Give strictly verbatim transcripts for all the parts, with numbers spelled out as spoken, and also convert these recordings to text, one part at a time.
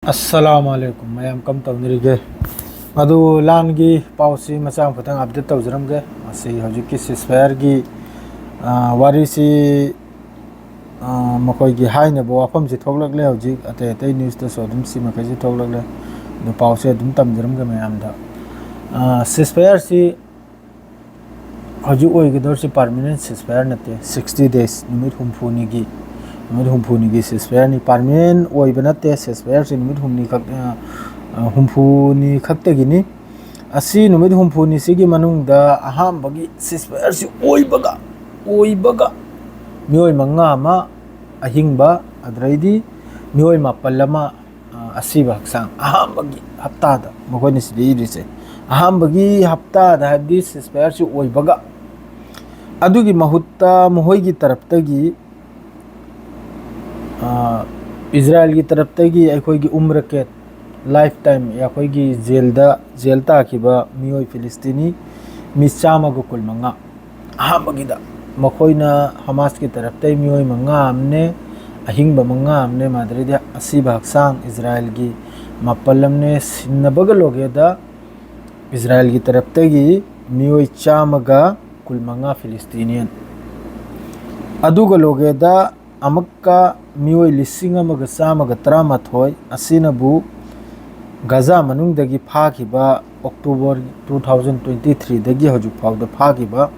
ꯑꯁꯂꯥꯃꯨ ꯑꯂꯥꯏꯀꯨꯝ꯫ ꯃꯌꯥꯝ ꯀꯝ ꯇꯧꯅꯔꯤꯒꯦ? ꯑꯗꯨ ꯂꯥꯟꯒꯤ ꯄꯥꯎꯁꯤ ꯃꯆꯥ ꯑꯃꯈꯛꯇꯪ ꯑꯞꯗꯦꯠ ꯇꯧꯖꯔꯝꯒꯦ꯫ ꯃꯁꯤ ꯍꯧꯖꯤꯛꯀꯤ ꯁꯤꯁꯐꯥꯌꯔꯒꯤ, ꯑ, ꯋꯥꯔꯤꯁꯤ, ꯑ, ꯃꯈꯣꯏꯒꯤ ꯍꯥꯏꯅꯕ ꯋꯥꯐꯝꯁꯤ ꯊꯣꯛꯂꯛꯂꯦ꯫ ꯍꯧꯖꯤꯛ ꯑꯇꯩ ꯑꯇꯩ ꯅ꯭ꯌꯨꯁꯇꯁꯨ ꯑꯗꯨꯝ ꯁꯤ ꯃꯈꯩꯁꯤ ꯊꯣꯛꯂꯛꯂꯦ꯫ ꯑꯗꯨ ꯄꯥꯎꯁꯦ ꯑꯗꯨꯝ ꯇꯝꯖꯔꯝꯒꯦ ꯃꯌꯥꯝꯗ꯫ ꯑ, ꯁꯤꯁꯐꯥꯌꯔꯁꯤ ꯍꯧꯖꯤꯛ ꯑꯣꯏꯒꯗꯧꯔꯤꯁꯤ ꯄꯥꯔꯃꯤꯅꯦꯟ ꯁꯤꯁꯐꯥꯌꯔ ꯅꯠꯇꯦ, ꯁꯤꯛꯁꯇꯤ ꯗꯦꯖ, ꯅꯨꯃꯤꯠ ꯍꯨꯝꯐꯨꯅꯤꯒꯤ, ꯅꯨꯃꯤꯠ ꯍꯨꯝꯐꯨꯅꯤꯒꯤ ꯁꯤꯁꯐꯥꯌꯔꯅꯤ꯫ ꯄꯥꯔꯃꯤꯅꯦꯟ ꯑꯣꯏꯕ ꯅꯠꯇꯦ, ꯁꯤꯁꯐꯥꯌꯔꯁꯤ ꯅꯨꯃꯤꯠ ꯍꯨꯝꯅꯤ ꯈꯛ, ꯑ, ꯑ, ꯍꯨꯝꯐꯨꯅꯤ ꯈꯛꯇꯒꯤꯅꯤ꯫ ꯑꯁꯤ ꯅꯨꯃꯤꯠ ꯍꯨꯝꯐꯨꯅꯤꯁꯤꯒꯤ ꯃꯅꯨꯡꯗ ꯑꯍꯥꯟꯕꯒꯤ ꯁꯤꯁꯐꯥꯌꯔꯁꯤ ꯑꯣꯏꯕꯒ, ꯑꯣꯏꯕꯒ ꯃꯤꯑꯣꯏ ꯃꯉꯥ ꯑꯃ ꯑꯍꯤꯡꯕ, ꯑꯗꯨꯗꯩꯗꯤ ꯃꯤꯑꯣꯏ ꯃꯥꯄꯜ ꯑꯃ ꯑ, ꯑꯁꯤꯕ ꯍꯛꯆꯥꯡ ꯑꯍꯥꯟꯕꯒꯤ ꯍꯞꯇꯥꯗ ꯃꯈꯣꯏꯅ ꯁꯤꯗ ꯏꯔꯤꯁꯦ꯫ ꯑꯍꯥꯟꯕꯒꯤ ꯍꯞꯇꯥꯗ ꯍꯥꯏꯕꯗꯤ ꯁꯤꯁꯐꯥꯌꯔꯁꯤ ꯑꯣꯏꯕꯒ, ꯑꯗꯨꯒꯤ ꯃꯍꯨꯠꯇ ꯃꯈꯣꯏꯒꯤ ꯇꯔꯞꯇꯒꯤ, ꯑ, ꯏꯖꯔꯥꯏꯜꯒꯤ ꯇꯔꯞꯇꯒꯤ ꯑꯩꯈꯣꯏꯒꯤ ꯎꯝꯔꯀꯦꯠ, ꯂꯥꯏꯐ ꯇꯥꯏꯝ ꯑꯩꯈꯣꯏꯒꯤ ꯖꯦꯜꯗ, ꯖꯦꯜ ꯇꯥꯈꯤꯕ ꯃꯤꯑꯣꯏ ꯐꯤꯂꯤꯁꯇꯤꯅꯤ ꯃꯤ ꯆꯥꯝꯃꯒ ꯀꯨꯟꯃꯉꯥ꯫ ꯑꯍꯥꯟꯕꯒꯤꯗ ꯃꯈꯣꯏꯅ ꯍꯃꯥꯁꯀꯤ ꯇꯔꯞꯇꯒꯤ ꯃꯤꯑꯣꯏ ꯃꯉꯥ ꯑꯃꯅꯦ, ꯑꯍꯤꯡꯕ ꯃꯉꯥ ꯑꯃꯅꯦ, ꯃꯥꯗꯔꯤꯗꯤ ꯑꯁꯤꯕ ꯍꯛꯆꯥꯡ ꯏꯖꯔꯥꯏꯜꯒꯤ ꯃꯥꯄꯜ ꯑꯃꯅꯦ, ꯁꯤꯟꯅꯕꯒ ꯂꯣꯒꯦꯗ ꯏꯖꯔꯥꯏꯜꯒꯤ ꯇꯔꯞꯇꯒꯤ ꯃꯤꯑꯣꯏ ꯆꯥꯝꯃꯒ ꯀꯨꯟꯃꯉꯥ ꯐꯤꯂꯤꯁꯇꯤꯅꯤꯌꯟ꯫ ꯑꯗꯨꯒ ꯂꯣꯒꯦꯗ ꯑꯃꯨꯛꯀ ꯃꯤꯑꯣꯏ ꯂꯤꯁꯤꯡ ꯑꯃꯒ ꯆꯥꯝꯃꯒ ꯇꯔꯥꯃꯥꯊꯣꯏ ꯑꯁꯤꯅꯕꯨ ꯒꯖꯥ ꯃꯅꯨꯡꯗꯒꯤ ꯐꯥꯈꯤꯕ, ꯑꯣꯛꯇꯣꯕꯔ two thousand twenty threeꯗꯒꯤ ꯍꯧꯖꯤꯛ ꯐꯥꯎꯗ ꯐꯥꯈꯤꯕ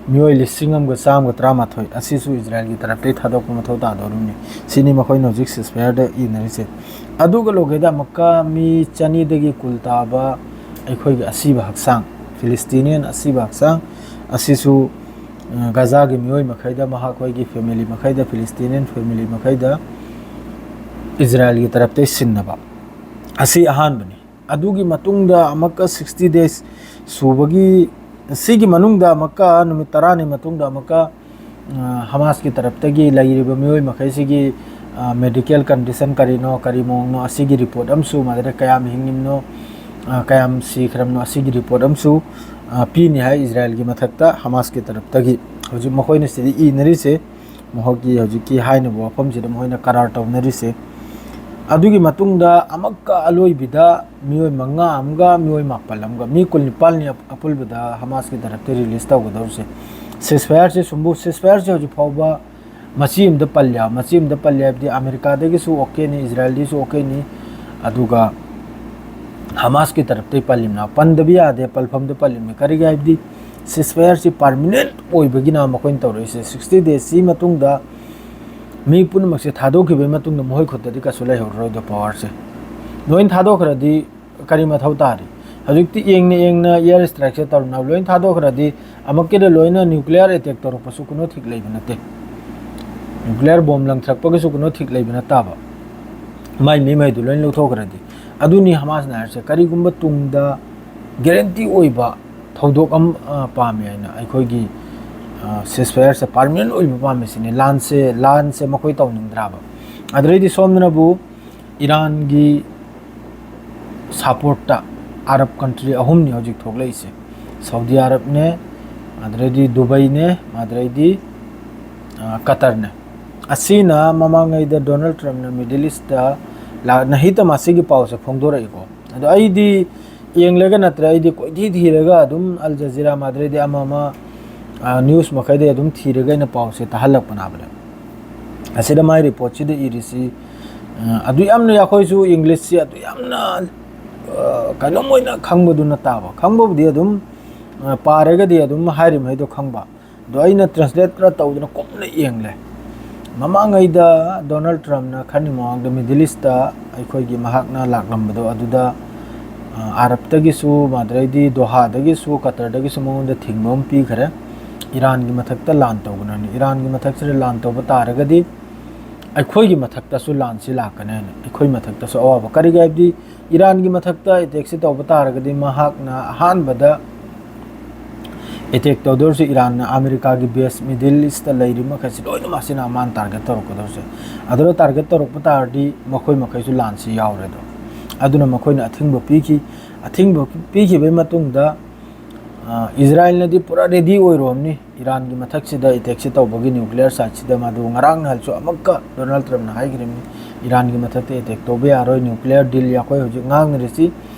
ꯃꯤꯑꯣꯏ ꯂꯤꯁꯤꯡ ꯑꯃꯒ ꯆꯥꯝꯃꯒ ꯇꯔꯥꯃꯥꯊꯣꯏ ꯑꯁꯤꯁꯨ ꯏꯖꯔꯥꯏꯜꯒꯤ ꯇꯔꯞꯇꯒꯤ ꯊꯥꯗꯣꯛꯄ ꯃꯊꯧ ꯇꯥꯗꯧꯔꯤꯕꯅꯤ꯫ ꯁꯤꯅꯤ ꯃꯈꯣꯏꯅ ꯍꯧꯖꯤꯛ ꯁꯤꯁꯐꯥꯌꯔꯗ ꯏꯅꯔꯤꯁꯦ꯫ ꯑꯗꯨꯒ ꯂꯣꯒꯦꯗ ꯑꯃꯨꯛꯀ ꯃꯤ ꯆꯅꯤꯗꯒꯤ ꯀꯨꯜ ꯇꯥꯕ ꯑꯩꯈꯣꯏꯒꯤ ꯑꯁꯤꯕ ꯍꯛꯆꯥꯡ, ꯐꯤꯂꯤꯁꯇꯤꯅꯤꯌꯟ ꯑꯁꯤꯕ ꯍꯛꯆꯥꯡ ꯑꯁꯤꯁꯨ, ꯑ, ꯒꯖꯥꯒꯤ ꯃꯤꯑꯣꯏ ꯃꯈꯩꯗ, ꯃꯍꯥꯛꯈꯣꯏꯒꯤ ꯐꯦꯃꯤꯂꯤ ꯃꯈꯩꯗ, ꯐꯤꯂꯤꯁꯇꯤꯅꯤꯌꯟ ꯐꯦꯃꯤꯂꯤ ꯃꯈꯩꯗ ꯏꯖꯔꯥꯏꯜꯒꯤ ꯇꯔꯞꯇꯒꯤ ꯁꯤꯟꯅꯕ꯫ ꯑꯁꯤ ꯑꯍꯥꯟꯕꯅꯤ꯫ ꯑꯗꯨꯒꯤ ꯃꯇꯨꯡꯗ ꯑꯃꯨꯛꯀ sixty days ꯁꯨꯕꯒꯤ, ꯁꯤꯒꯤ ꯃꯅꯨꯡꯗ ꯑꯃꯨꯛꯀ ꯅꯨꯃꯤꯠ ꯇꯔꯥꯅꯤ ꯃꯇꯨꯡꯗ ꯑꯃꯨꯛꯀ, ꯑ, ꯍꯃꯥꯁꯀꯤ ꯇꯔꯞꯇꯒꯤ ꯂꯩꯔꯤꯕ ꯃꯤꯑꯣꯏ ꯃꯈꯩꯁꯤꯒꯤ, ꯑ, medical condition ꯀꯔꯤꯅꯣ, ꯀꯔꯤ ꯃꯑꯣꯡꯅꯣ, ꯑꯁꯤꯒꯤ report ꯑꯃꯁꯨ, ꯃꯗꯨꯗ ꯀꯌꯥꯝ ꯍꯤꯡꯉꯤꯕꯅꯣ, ꯑ, ꯀꯌꯥꯝ ꯁꯤꯈ꯭ꯔꯕꯅꯣ, ꯑꯁꯤꯒꯤ report ꯑꯃꯁꯨ, ꯑ, ꯄꯤꯅꯤ ꯍꯥꯏ ꯏꯖꯔꯥꯏꯜꯒꯤ ꯃꯊꯛꯇ ꯍꯃꯥꯁꯀꯤ ꯇꯔꯞꯇꯒꯤ꯫ ꯍꯧꯖꯤꯛ ꯃꯈꯣꯏꯅ ꯁꯤꯗ ꯏꯅꯔꯤꯁꯦ, ꯃꯈꯣꯏꯒꯤ ꯍꯧꯖꯤꯛꯀꯤ ꯍꯥꯏꯅꯕ ꯋꯥꯐꯝꯁꯤꯗ ꯃꯈꯣꯏꯅ ꯀꯔꯥꯔ ꯇꯧꯅꯔꯤꯁꯦ꯫ ꯑꯗꯨꯒꯤ ꯃꯇꯨꯡꯗ ꯑꯃꯨꯛꯀ ꯑꯂꯣꯏꯕꯤꯗ ꯃꯤꯑꯣꯏ ꯃꯉꯥ ꯑꯃꯒ ꯃꯤꯑꯣꯏ ꯃꯥꯄꯜ ꯑꯃꯒ, ꯃꯤ ꯀꯨꯟꯅꯤꯄꯥꯜꯅꯤ ꯑꯄꯨꯟꯕꯗ ꯍꯃꯥꯁꯀꯤ ꯇꯔꯞꯇ ꯔꯤꯂꯤꯁ ꯇꯧꯒꯗꯧꯔꯤꯁꯦ꯫ ꯁꯤꯁꯐꯥꯌꯔꯁꯦ ꯁꯨꯝꯕꯨ, ꯁꯤꯁꯐꯥꯌꯔꯁꯦ ꯍꯧꯖꯤꯛ ꯐꯥꯎꯕ ꯃꯆꯤ ꯑꯃꯗ ꯄꯜꯂꯤ, ꯃꯆꯤ ꯑꯃꯗ ꯄꯜꯂꯤ ꯍꯥꯏꯕꯗꯤ ꯑꯃꯦꯔꯤꯀꯥꯗꯒꯤꯁꯨ ꯑꯣꯀꯦꯅꯤ, ꯏꯖꯔꯥꯌꯦꯜꯗꯒꯤꯁꯨ ꯑꯣꯀꯦꯅꯤ, ꯑꯗꯨꯒ ꯍꯃꯥꯁꯀꯤ ꯇꯔꯞꯇꯒꯤ ꯄꯜꯂꯤꯕꯅ ꯄꯟꯗꯕ ꯌꯥꯗꯦ, ꯄꯜꯐꯝꯗ ꯄꯜꯂꯤꯕꯅꯤ꯫ ꯀꯔꯤꯒꯤ ꯍꯥꯏꯕꯗꯤ ꯁꯤꯁꯐꯥꯌꯔꯁꯤ ꯄꯥꯔꯃꯤꯅꯦꯟ ꯑꯣꯏꯕꯒꯤꯅ ꯃꯈꯣꯏꯅ ꯇꯧꯔꯛꯏꯁꯦ꯫ ꯁꯤꯛꯁꯇꯤ ꯗꯦꯖꯁꯤ ꯃꯇꯨꯡꯗ ꯃꯤ ꯄꯨꯝꯅꯃꯛꯁꯦ ꯊꯥꯗꯣꯛꯈꯤꯕꯒꯤ ꯃꯇꯨꯡꯗ ꯃꯈꯣꯏ ꯈꯨꯠꯇꯗꯤ ꯀꯩꯁꯨ ꯂꯩꯍꯧꯔꯔꯣꯏꯗꯣ ꯄꯋꯥꯔꯁꯦ꯫ ꯂꯣꯏꯅ ꯊꯥꯗꯣꯛꯈ꯭ꯔꯗꯤ ꯀꯔꯤ ꯃꯊꯧ ꯇꯥꯔꯤ? ꯍꯧꯖꯤꯛꯇꯤ ꯌꯦꯡꯅ ꯌꯦꯡꯅ ꯑꯦꯌꯔ ꯏꯁꯇ꯭ꯔꯥꯏꯛꯁꯦ ꯇꯧꯔꯅꯕ ꯂꯣꯏꯅ ꯊꯥꯗꯣꯛꯈ꯭ꯔꯗꯤ ꯑꯃꯨꯛꯀꯤꯗ ꯂꯣꯏꯅ ꯅ꯭ꯌꯨꯀ꯭ꯂꯤꯌꯔ ꯑꯦꯇꯦꯛ ꯇꯧꯔꯛꯄꯁꯨ ꯀꯩꯅꯣ ꯊꯤꯛ ꯂꯩꯕ ꯅꯠꯇꯦ꯫ ꯅ꯭ꯌꯨꯀ꯭ꯂꯤꯌꯔ ꯕꯣꯝ ꯂꯪꯊꯔꯛꯄꯒꯤꯁꯨ ꯀꯩꯅꯣ ꯊꯤꯛ ꯂꯩꯕ ꯅꯠꯇꯕ꯫ ꯃꯥꯏ ꯃꯤ ꯃꯩꯗꯨ ꯂꯣꯏꯅ ꯂꯧꯊꯣꯛꯈ꯭ꯔꯗꯤ꯫ ꯑꯗꯨꯅꯤ ꯍꯃꯥꯁꯅ ꯍꯥꯏꯔꯤꯁꯦ꯫ ꯀꯔꯤꯒꯨꯝꯕ ꯇꯨꯡꯗ ꯒꯦꯔꯦꯟꯇꯤ ꯑꯣꯏꯕ ꯊꯧꯗꯣꯛ ꯑꯃ, ꯑ, ꯄꯥꯝꯃꯦ ꯍꯥꯏꯅ ꯑꯩꯈꯣꯏꯒꯤ, ꯑ, ꯁꯤꯁꯐꯥꯌꯔꯁꯦ ꯄꯥꯔꯃꯤꯅꯦꯟ ꯑꯣꯏꯕ ꯄꯥꯝꯃꯤꯁꯤꯅꯤ꯫ ꯂꯥꯟꯁꯦ, ꯂꯥꯟꯁꯦ ꯃꯈꯣꯏ ꯇꯧꯅꯤꯡꯗ꯭ꯔꯕ꯫ ꯑꯗꯨꯗꯩꯗꯤ ꯁꯣꯝꯗꯅꯕꯨ ꯏꯔꯥꯟꯒꯤ ꯁꯄꯣꯔꯠꯇ ꯑꯔꯕ ꯀꯟꯇ꯭ꯔꯤ ꯑꯍꯨꯝꯅꯤ ꯍꯧꯖꯤꯛ ꯊꯣꯛꯂꯛꯏꯁꯦ꯫ ꯁꯥꯎꯗꯤ ꯑꯔꯕꯅꯦ, ꯑꯗꯨꯗꯩꯗꯤ ꯗꯨꯕꯩꯅꯦ, ꯑꯗꯨꯗꯩꯗꯤ, ꯑ, ꯀꯇꯔꯅꯦ꯫ ꯑꯁꯤꯅ ꯃꯃꯥꯡꯉꯩꯗ ꯗꯣꯅꯥꯜꯗ ꯇ꯭ꯔꯝꯞꯅ ꯃꯤꯗꯜ ꯏꯁꯇ ꯂꯥꯛ-, ꯅꯍꯤꯇ ꯃꯁꯤꯒꯤ ꯄꯥꯎꯁꯦ ꯐꯣꯡꯗꯣꯔꯛꯏꯀꯣ꯫ ꯑꯗꯣ ꯑꯩꯗꯤ ꯌꯦꯡꯂꯒ ꯅꯠꯇ꯭ꯔꯦ, ꯑꯩꯗꯤ ꯀꯣꯏꯊꯤ ꯊꯤꯔꯒ ꯑꯗꯨꯝ ꯑꯜ ꯖꯖꯤꯔꯥ, ꯃꯥꯗ꯭ꯔꯩꯗꯤ ꯑꯃ ꯑꯃ, ꯑ, ꯅ꯭ꯌꯨꯁ ꯃꯈꯩꯗꯩ ꯑꯗꯨꯝ ꯊꯤꯔꯒ ꯑꯩꯅ ꯄꯥꯎꯁꯦ ꯇꯥꯍꯜꯂꯛꯄꯅꯦꯕ꯫ ꯑꯁꯤꯗ ꯃꯥꯏ ꯔꯤꯄꯣꯔꯠꯁꯤꯗ ꯏꯔꯤꯁꯤ, ꯑ, ꯑꯗꯨ ꯌꯥꯝꯅ ꯑꯩꯈꯣꯏꯁꯨ ꯏꯪꯂꯤꯁꯁꯤ ꯑꯗꯨ ꯌꯥꯝꯅ, ꯑ, ꯀꯩꯅꯣꯝ ꯑꯣꯏꯅ ꯈꯪꯕꯗꯨ ꯅꯠꯇꯕ꯫ ꯈꯪꯕꯕꯨꯗꯤ ꯑꯗꯨꯝ, ꯑ, ꯄꯥꯔꯒꯗꯤ ꯑꯗꯨꯝ ꯍꯥꯏꯔꯤꯕ ꯃꯈꯩꯗꯣ ꯈꯪꯕ꯫ ꯑꯗꯣ ꯑꯩꯅ ꯇ꯭ꯔꯥꯟꯁꯂꯦꯠ ꯈꯔ ꯇꯧꯗꯅ ꯀꯨꯞꯅ ꯌꯦꯡꯂꯦ꯫ ꯃꯃꯥꯡꯉꯩꯗ ꯗꯣꯅꯥꯜꯗ ꯇ꯭ꯔꯝꯞꯅ ꯈꯔꯅꯤ ꯃꯃꯥꯡꯗ ꯃꯤꯗꯜ ꯏꯁꯇ ꯑꯩꯈꯣꯏꯒꯤ ꯃꯍꯥꯛꯅ ꯂꯥꯛꯂꯝꯕꯗꯣ ꯑꯗꯨꯗ, ꯑ, ꯑꯔꯕꯇꯒꯤꯁꯨ, ꯃꯥꯗ꯭ꯔꯩꯗꯤ ꯗꯣꯍꯥꯗꯒꯤꯁꯨ, ꯀꯇꯔꯗꯒꯤꯁꯨ ꯃꯉꯣꯟꯗ ꯊꯤꯡꯕ ꯑꯃ ꯄꯤꯈꯔꯦ꯫ ꯏꯔꯥꯟꯒꯤ ꯃꯊꯛꯇ ꯂꯥꯟ ꯇꯧꯒꯅꯨ ꯍꯥꯏꯅ꯫ ꯏꯔꯥꯟꯒꯤ ꯃꯊꯛꯁꯤꯗ ꯂꯥꯟ ꯇꯧꯕ ꯇꯥꯔꯒꯗꯤ ꯑꯩꯈꯣꯏꯒꯤ ꯃꯊꯛꯇꯁꯨ ꯂꯥꯟꯁꯤ ꯂꯥꯛꯀꯅꯤ ꯍꯥꯏꯅ, ꯑꯩꯈꯣꯏ ꯃꯊꯛꯇꯁꯨ ꯑꯋꯥꯕ꯫ ꯀꯔꯤꯒꯤ ꯍꯥꯏꯕꯗꯤ ꯏꯔꯥꯟꯒꯤ ꯃꯊꯛꯇ ꯑꯦꯇꯦꯛꯁꯤ ꯇꯧꯕ ꯇꯥꯔꯒꯗꯤ ꯃꯍꯥꯛꯅ ꯑꯍꯥꯟꯕꯗ ꯑꯦꯇꯦꯛ ꯇꯧꯗꯧꯔꯤꯁꯤ ꯏꯔꯥꯟꯅ ꯑꯃꯦꯔꯤꯀꯥꯒꯤ ꯕꯦꯁ ꯃꯤꯗꯜ ꯏꯁꯇ ꯂꯩꯔꯤꯕ ꯃꯈꯩꯁꯤ ꯂꯣꯏꯅꯃꯛꯁꯤꯅ ꯃꯥꯅ ꯇꯥꯔꯒꯦꯠ ꯇꯧꯔꯛꯀꯗꯧꯔꯤꯁꯦ꯫ ꯑꯗꯨꯗ ꯇꯥꯔꯒꯦꯠ ꯇꯧꯔꯛꯄ ꯇꯥꯔꯗꯤ ꯃꯈꯣꯏ ꯃꯈꯩꯁꯨ ꯂꯥꯟꯁꯤ ꯌꯥꯎꯔꯦ꯫ ꯑꯗꯣ ꯑꯗꯨꯅ ꯃꯈꯣꯏꯅ ꯑꯊꯤꯡꯕ ꯄꯤꯈꯤ꯫ ꯑꯊꯤꯡꯕ ꯄꯤꯈꯤꯕꯒꯤ ꯃꯇꯨꯡꯗ, ꯑ, ꯏꯖꯔꯥꯌꯦꯜꯅꯗꯤ ꯄꯨꯔꯥ ꯔꯦꯗꯤ ꯑꯣꯏꯔꯨꯔꯕꯅꯤ ꯏꯔꯥꯟꯒꯤ ꯃꯊꯛꯁꯤꯗ ꯑꯦꯇꯦꯛꯁꯤ ꯇꯧꯕꯒꯤ, ꯅ꯭ꯌꯨꯀ꯭ꯂꯤꯌꯔ ꯁꯥꯏꯠꯁꯤꯗ꯫ ꯃꯗꯨ ꯉꯔꯥꯡ ꯅꯍꯥꯟꯁꯨ ꯑꯃꯨꯛꯀ ꯗꯣꯅꯥꯜꯗ ꯇ꯭ꯔꯝꯞꯅ ꯍꯥꯏꯈ꯭ꯔꯤꯕꯅꯤ, ꯏꯔꯥꯟꯒꯤ ꯃꯊꯛꯇ ꯑꯦꯇꯦꯛ ꯇꯧꯕ ꯌꯥꯔꯣꯏ, ꯅ꯭ꯌꯨꯀ꯭ꯂꯤꯌꯔ ꯗꯤꯜ ꯑꯩꯈꯣꯏ ꯍꯧꯖꯤꯛ ꯉꯥꯡꯅꯔꯤꯁꯤ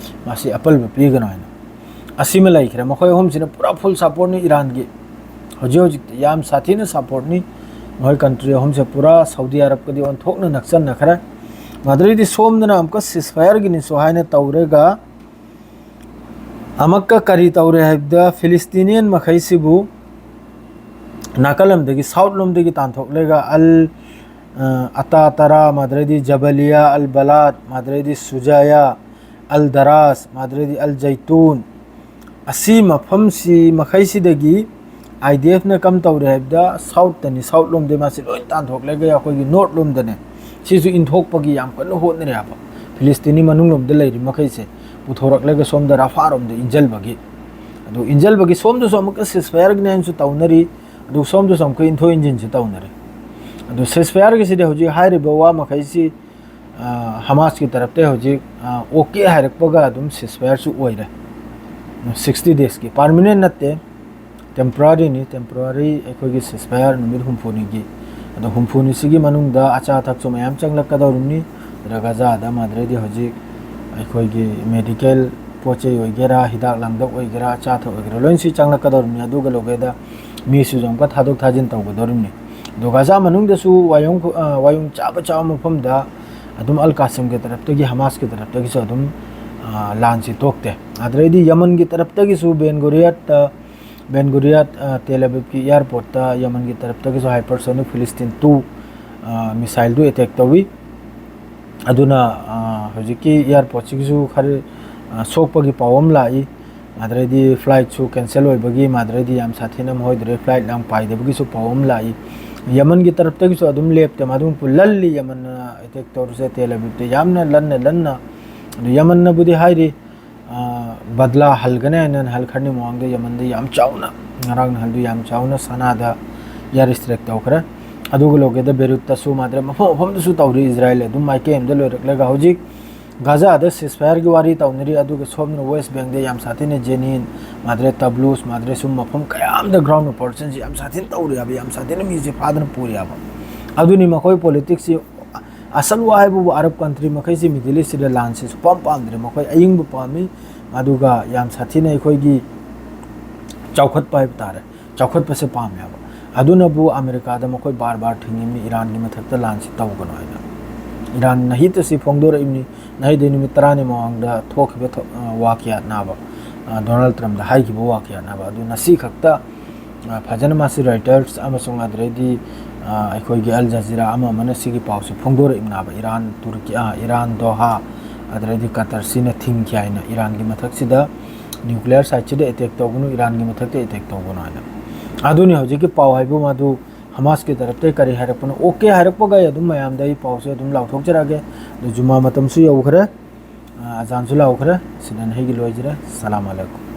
ꯃꯁꯤ ꯑꯄꯜꯕ ꯄꯤꯒꯅꯨ ꯍꯥꯏꯅ꯫ ꯑꯁꯤꯃ ꯂꯩꯈ꯭ꯔꯦ꯫ ꯃꯈꯣꯏ ꯑꯍꯨꯝꯁꯤꯅ ꯄꯨꯔꯥ ꯐꯨꯜ ꯁꯞꯄꯣꯔꯠꯅꯤ ꯏꯔꯥꯟꯒꯤ꯫ ꯍꯧꯖꯤꯛ ꯍꯧꯖꯤꯛ ꯌꯥꯝ ꯁꯥꯊꯤꯅ ꯁꯞꯄꯣꯔꯠꯅꯤ꯫ ꯃꯈꯣꯏ ꯀꯟꯇ꯭ꯔꯤ ꯑꯍꯨꯝꯁꯦ ꯄꯨꯔꯥ ꯁꯥꯎꯗꯤ ꯑꯔꯕꯀꯗꯤ ꯑꯣꯟꯊꯣꯛꯅ ꯅꯛꯁꯟꯅꯈ꯭ꯔꯦ꯫ ꯃꯗꯨꯗꯩꯗꯤ ꯁꯣꯝꯗꯅ ꯑꯃꯨꯛꯀ ꯁꯤꯁꯐꯥꯌꯔꯒꯤꯅꯤꯁꯨ ꯍꯥꯏꯅ ꯇꯧꯔꯒ ꯑꯃꯨꯛꯀ ꯀꯔꯤ ꯇꯧꯔꯦ ꯍꯥꯏꯕꯗ, ꯐꯤꯂꯤꯁꯇꯤꯅꯤꯌꯟ ꯃꯈꯩꯁꯤꯕꯨ ꯅꯥꯀꯜ ꯑꯃꯗꯒꯤ, ꯁꯥꯎꯠ ꯂꯣꯝꯗꯒꯤ ꯇꯥꯟꯊꯣꯛꯂꯒ ꯑꯜ, ꯑ, ꯑꯇꯥ ꯇꯔꯥ, ꯃꯗꯨꯗꯩꯗꯤ ꯖꯕꯂꯤꯌꯥ, ꯑꯜ ꯕꯂꯥꯠ, ꯃꯗꯨꯗꯩꯗꯤ ꯁꯨꯖꯥꯌꯥ, ꯑꯜ ꯗꯔꯥꯁ, ꯃꯗꯨꯗꯩꯗꯤ ꯑꯜ ꯖꯩꯇꯨꯟ, ꯑꯁꯤ ꯃꯐꯝꯁꯤ ꯃꯈꯩꯁꯤꯗꯒꯤ ꯑꯥꯏ ꯗꯤ ꯑꯦꯐꯅ ꯀꯝ ꯇꯧꯔꯦ ꯍꯥꯏꯕꯗ, ꯁꯥꯎꯠꯇꯅꯤ, ꯁꯥꯎꯠ ꯂꯣꯝꯗꯩ ꯃꯥꯁꯤ ꯂꯣꯏ ꯇꯥꯟꯊꯣꯛꯂꯒ ꯑꯩꯈꯣꯏꯒꯤ ꯅꯣꯔꯠ ꯂꯣꯝꯗꯅꯦ꯫ ꯁꯤꯁꯨ ꯏꯟꯊꯣꯛꯄꯒꯤ ꯌꯥꯝ ꯀꯟꯅ ꯍꯣꯠꯅꯔꯦ ꯍꯥꯏꯕ꯫ ꯐꯤꯂꯤꯁꯇꯤꯅꯤ ꯃꯅꯨꯡ ꯂꯣꯝꯗ ꯂꯩꯔꯤ ꯃꯈꯩꯁꯦ ꯄꯨꯊꯣꯔꯛꯂꯒ ꯁꯣꯝꯗ ꯔꯐꯥꯔꯣꯝꯗ ꯏꯟꯖꯜꯕꯒꯤ꯫ ꯑꯗꯨ ꯏꯟꯖꯜꯕꯒꯤ ꯁꯣꯝꯗꯁꯨ ꯑꯃꯨꯛꯀ ꯁꯤꯁꯐꯥꯌꯔꯒꯤꯅꯦꯅꯁꯨ ꯇꯧꯅꯔꯤ, ꯑꯗꯨ ꯁꯣꯝꯗꯁꯨ ꯑꯃꯨꯛꯀ ꯏꯟꯊꯣꯛ ꯏꯟꯖꯤꯟꯁꯨ ꯇꯧꯅꯔꯤ꯫ ꯑꯗꯨ ꯁꯤꯁꯐꯥꯌꯔꯒꯤꯁꯤꯗꯤ ꯍꯧꯖꯤꯛ ꯍꯥꯏꯔꯤꯕ ꯋꯥ ꯃꯈꯩꯁꯤ, ꯑ, ꯍꯃꯥꯁꯀꯤ ꯇꯔꯞꯇ ꯍꯧꯖꯤꯛ, ꯑ, ꯑꯣꯀꯦ ꯍꯥꯏꯔꯛꯄꯒ ꯑꯗꯨꯝ ꯁꯤꯁꯐꯥꯌꯔꯁꯨ ꯑꯣꯏꯔꯦ꯫ ꯁꯤꯛꯁꯇꯤ ꯗꯦꯖꯀꯤ, ꯄꯥꯔꯃꯤꯅꯦꯟ ꯅꯠꯇꯦ, ꯇꯦꯝꯄꯔꯔꯤꯅꯤ꯫ ꯇꯦꯝꯄꯔꯔꯤ ꯑꯩꯈꯣꯏꯒꯤ ꯁꯤꯁꯐꯥꯌꯔ ꯅꯨꯃꯤꯠ ꯍꯨꯝꯐꯨꯅꯤꯒꯤ꯫ ꯑꯗꯣ ꯍꯨꯝꯐꯨꯅꯤꯁꯤꯒꯤ ꯃꯅꯨꯡꯗ ꯑꯆꯥ ꯑꯊꯛꯁꯨ ꯃꯌꯥꯝ ꯆꯪꯂꯛꯀꯗꯧꯔꯤꯕꯅꯤ꯫ ꯑꯗꯨꯒ ꯒꯖꯥꯗ ꯃꯗꯨꯗꯩꯗꯤ ꯍꯧꯖꯤꯛ ꯑꯩꯈꯣꯏꯒꯤ ꯃꯦꯗꯤꯀꯦꯜ ꯄꯣꯠ ꯆꯩ ꯑꯣꯏꯒꯦꯔꯥ, ꯍꯤꯗꯥꯛ ꯂꯥꯡꯊꯛ ꯑꯣꯏꯒꯦꯔꯥ, ꯑꯆꯥ ꯑꯊꯛ ꯑꯣꯏꯒꯦꯔꯥ, ꯂꯣꯏꯅꯁꯤ ꯆꯪꯂꯛꯀꯗꯧꯔꯤꯕꯅꯤ꯫ ꯑꯗꯨꯒ ꯂꯣꯏꯒꯦꯗ ꯃꯤꯁꯤꯁꯨ ꯑꯃꯨꯛꯀ ꯊꯥꯗꯣꯛ ꯊꯥꯖꯤꯟ ꯇꯧꯒꯗꯧꯔꯤꯕꯅꯤ꯫ ꯑꯗꯣ ꯒꯖꯥ ꯃꯅꯨꯡꯗꯁꯨ ꯋꯥꯌꯣꯡ, ꯑ, ꯋꯥꯌꯣꯡ ꯆꯥꯕ ꯆꯥꯕ ꯃꯐꯝꯗ ꯑꯗꯨꯝ ꯑꯜ ꯀꯥꯁꯤꯝꯒꯤ ꯇꯔꯞꯇꯒꯤ, ꯍꯃꯥꯁꯀꯤ ꯇꯔꯞꯇꯒꯤꯁꯨ ꯑꯗꯨꯝ, ꯑ, ꯂꯥꯟꯁꯤ ꯇꯣꯛꯇꯦ꯫ ꯑꯗꯨꯗꯩꯗꯤ ꯌꯃꯟꯒꯤ ꯇꯔꯞꯇꯒꯤꯁꯨ ꯕꯦꯟ ꯒꯨꯔꯤꯌꯠꯇ, ꯕꯦꯟ ꯒꯨꯔꯤꯌꯠ, ꯑ, ꯇꯦꯜ ꯑꯕꯤꯕꯀꯤ ꯑꯦꯌꯥꯔꯄꯣꯔꯠꯇ ꯌꯃꯟꯒꯤ ꯇꯔꯞꯇꯒꯤꯁꯨ ꯍꯥꯏꯄꯔꯁꯣꯅꯤꯛ ꯐꯤꯂꯤꯁꯇꯤꯟ ꯇꯨ, ꯑ, ꯃꯤꯁꯥꯏꯜꯗꯨ ꯑꯦꯇꯦꯛ ꯇꯧꯏ꯫ ꯑꯗꯨꯅ, ꯑ, ꯍꯧꯖꯤꯛꯀꯤ ꯑꯦꯌꯥꯔꯄꯣꯔꯠꯁꯤꯒꯤꯁꯨ ꯈꯔ, ꯑ, ꯁꯣꯛꯄꯒꯤ ꯄꯥꯎ ꯑꯃ ꯂꯥꯛꯏ꯫ ꯃꯗꯨꯗꯩꯗꯤ ꯐ꯭ꯂꯥꯏꯠꯁꯨ ꯀꯦꯟꯁꯦꯜ ꯑꯣꯏꯕꯒꯤ, ꯃꯗꯨꯗꯩꯗꯤ ꯌꯥꯝ ꯁꯥꯊꯤꯅ ꯃꯈꯣꯏꯗꯨꯗꯩ ꯐ꯭ꯂꯥꯏꯠ ꯂꯥꯡ ꯄꯥꯏꯗꯕꯒꯤꯁꯨ ꯄꯥꯎ ꯑꯃ ꯂꯥꯛꯏ꯫ ꯌꯃꯟꯒꯤ ꯇꯔꯞꯇꯒꯤꯁꯨ ꯑꯗꯨꯝ ꯂꯦꯞꯇꯦ, ꯃꯗꯨ ꯂꯜꯂꯤ꯫ ꯌꯃꯟꯅ ꯑꯦꯇꯦꯛ ꯇꯧꯔꯤꯁꯦ ꯇꯦꯜ ꯑꯕꯤꯕꯇ ꯌꯥꯝꯅ ꯂꯟꯅ ꯂꯟꯅ꯫ ꯑꯗꯨ ꯌꯃꯟꯅꯕꯨꯗꯤ ꯍꯥꯏꯔꯤ, ꯑ, ꯕꯗꯂꯥ ꯍꯜꯒꯅꯤ ꯍꯥꯏꯅ ꯅꯍꯥꯟ ꯈꯔꯅꯤ ꯃꯃꯥꯡꯗ ꯌꯃꯟꯗ ꯌꯥꯝ ꯆꯥꯎꯅ, ꯉꯔꯥꯡ ꯅꯍꯥꯟꯗꯨ ꯌꯥꯝ ꯆꯥꯎꯅ ꯁꯅꯥꯗ ꯑꯦꯌꯥꯔ ꯏꯁꯇ꯭ꯔꯥꯏꯛ ꯇꯧꯈ꯭ꯔꯦ꯫ ꯑꯗꯨꯒ ꯂꯣꯏꯒꯦꯗ ꯕꯦꯔꯨꯠꯇꯁꯨ ꯃꯥꯗ꯭ꯔꯦ ꯃꯐꯝ ꯃꯐꯝꯗꯁꯨ ꯇꯧꯔꯤ꯫ ꯏꯖꯔꯥꯏꯜ ꯑꯗꯨꯝ ꯃꯥꯏꯀꯩ ꯑꯃꯗ ꯂꯣꯏꯔꯛꯂꯒ ꯍꯧꯖꯤꯛ ꯒꯥꯖꯥꯗ ꯁꯤꯁꯐꯥꯌꯔꯒꯤ ꯋꯥꯔꯤ ꯇꯧꯅꯔꯤ, ꯑꯗꯨꯒ ꯁꯣꯝꯗꯅ ꯋꯦꯁ ꯕꯦꯡꯗ ꯌꯥꯝ ꯁꯥꯊꯤꯅ ꯖꯦꯅꯤꯟ, ꯃꯥꯗ꯭ꯔꯦ ꯇꯕ꯭ꯂꯨꯁ, ꯃꯥꯗ꯭ꯔꯦ ꯁꯨꯝ ꯃꯐꯝ ꯀꯌꯥ ꯑꯃꯗ ꯒ꯭ꯔꯥꯎꯟ ꯑꯣꯄꯔꯦꯁꯟꯁꯤ ꯌꯥꯝ ꯁꯥꯊꯤꯅ ꯇꯧꯔꯤ ꯍꯥꯏꯕ, ꯌꯥꯝ ꯁꯥꯊꯤꯅ ꯃꯤꯁꯦ ꯐꯥꯗꯅ ꯄꯨꯔꯤ ꯍꯥꯏꯕ꯫ ꯑꯗꯨꯅꯤ ꯃꯈꯣꯏ ꯄꯣꯂꯤꯇꯤꯛꯁꯁꯤ ꯑꯁꯜ ꯋꯥ ꯍꯥꯏꯕꯕꯨ ꯑꯔꯕ ꯀꯟꯇ꯭ꯔꯤ ꯃꯈꯩꯁꯤ ꯃꯤꯗꯜ ꯏꯁꯁꯤꯗ ꯂꯥꯟꯁꯤ ꯁꯨꯄꯥꯝ ꯄꯥꯝꯗ꯭ꯔꯦ꯫ ꯃꯈꯣꯏ ꯑꯏꯪꯕ ꯄꯥꯝꯃꯤ, ꯑꯗꯨꯒ ꯌꯥꯝ ꯁꯥꯊꯤꯅ ꯑꯩꯈꯣꯏꯒꯤ ꯆꯥꯎꯈꯠꯄ ꯍꯥꯏꯕ ꯇꯥꯔꯦ, ꯆꯥꯎꯈꯠꯄꯁꯦ ꯄꯥꯝꯃꯦꯕ꯫ ꯑꯗꯨꯅꯕꯨ ꯑꯃꯦꯔꯤꯀꯥꯗ ꯃꯈꯣꯏ ꯕꯥꯔ ꯕꯥꯔ ꯊꯤꯡꯉꯤꯕꯅꯤ ꯏꯔꯥꯟꯒꯤ ꯃꯊꯛꯇ ꯂꯥꯟꯁꯤ ꯇꯧꯒꯅꯨ ꯍꯥꯏꯅ꯫ ꯏꯔꯥꯟ ꯅꯍꯤꯠꯇꯁꯤ ꯐꯣꯡꯗꯣꯔꯛꯏꯕꯅꯤ꯫ ꯅꯍꯤꯠꯇꯩ ꯅꯨꯃꯤꯠ ꯇꯔꯥꯅꯤ ꯃꯃꯥꯡꯗ ꯊꯣꯛꯈꯤꯕ ꯊ-, ꯑ, ꯋꯥ ꯀꯌꯥꯠꯅꯕ, ꯑ, ꯗꯣꯅꯥꯜꯗ ꯇ꯭ꯔꯝꯞꯗ ꯍꯥꯏꯈꯤꯕ ꯋꯥ ꯀꯌꯥꯠꯅꯕ ꯑꯗꯨ ꯉꯁꯤ ꯈꯛꯇ, ꯑ, ꯐꯖꯅ ꯃꯥꯁꯤ ꯔꯣꯏꯇꯔꯁ ꯑꯃꯁꯨꯡ ꯑꯗꯨꯗꯩꯗꯤ, ꯑ, ꯑꯩꯈꯣꯏꯒꯤ ꯑꯜ ꯖꯖꯤꯔꯥ ꯑꯃ ꯑꯃꯅ ꯁꯤꯒꯤ ꯄꯥꯎꯁꯤ ꯐꯣꯡꯗꯣꯔꯛꯏꯕꯅꯦꯕ꯫ ꯏꯔꯥꯟ, ꯇꯨꯔꯀꯤ, ꯑ, ꯏꯔꯥꯟ, ꯗꯣꯍꯥ, ꯑꯗꯨꯗꯩꯗꯤ ꯀꯇꯔꯁꯤꯅ ꯊꯤꯡꯈꯤ ꯍꯥꯏꯅ ꯏꯔꯥꯟꯒꯤ ꯃꯊꯛꯁꯤꯗ ꯅ꯭ꯌꯨꯀ꯭ꯂꯤꯌꯔ ꯁꯥꯏꯠꯁꯤꯗ ꯑꯦꯇꯦꯛ ꯇꯧꯒꯅꯨ, ꯏꯔꯥꯟꯒꯤ ꯃꯊꯛꯇ ꯑꯦꯇꯦꯛ ꯇꯧꯒꯅꯨ ꯍꯥꯏꯅ꯫ ꯑꯗꯨꯅꯤ ꯍꯧꯖꯤꯛꯀꯤ ꯄꯥꯎ ꯍꯥꯏꯕ ꯃꯗꯨ ꯍꯃꯥꯁꯀꯤ ꯇꯔꯞꯇꯒꯤ ꯀꯔꯤ ꯍꯥꯏꯔꯛꯄꯅꯣ꯫ ꯑꯣꯀꯦ ꯍꯥꯏꯔꯛꯄꯒ ꯑꯩ ꯑꯗꯨꯝ ꯃꯌꯥꯝꯗ ꯑꯩ ꯄꯥꯎꯁꯦ ꯑꯗꯨꯝ ꯂꯥꯎꯊꯣꯛꯆꯔꯛꯑꯒꯦ꯫ ꯑꯗꯨ ꯖꯨꯃꯥ ꯃꯇꯝꯁꯨ ꯌꯧꯈ꯭ꯔꯦ, ꯑ, ꯑꯖꯥꯟꯁꯨ ꯂꯥꯎꯈ꯭ꯔꯦ꯫ ꯁꯤꯗꯅ ꯑꯩꯒꯤ ꯂꯣꯏꯖꯔꯦ꯫ ꯁꯂꯥꯝ ꯑꯂꯩꯀꯨꯝ꯫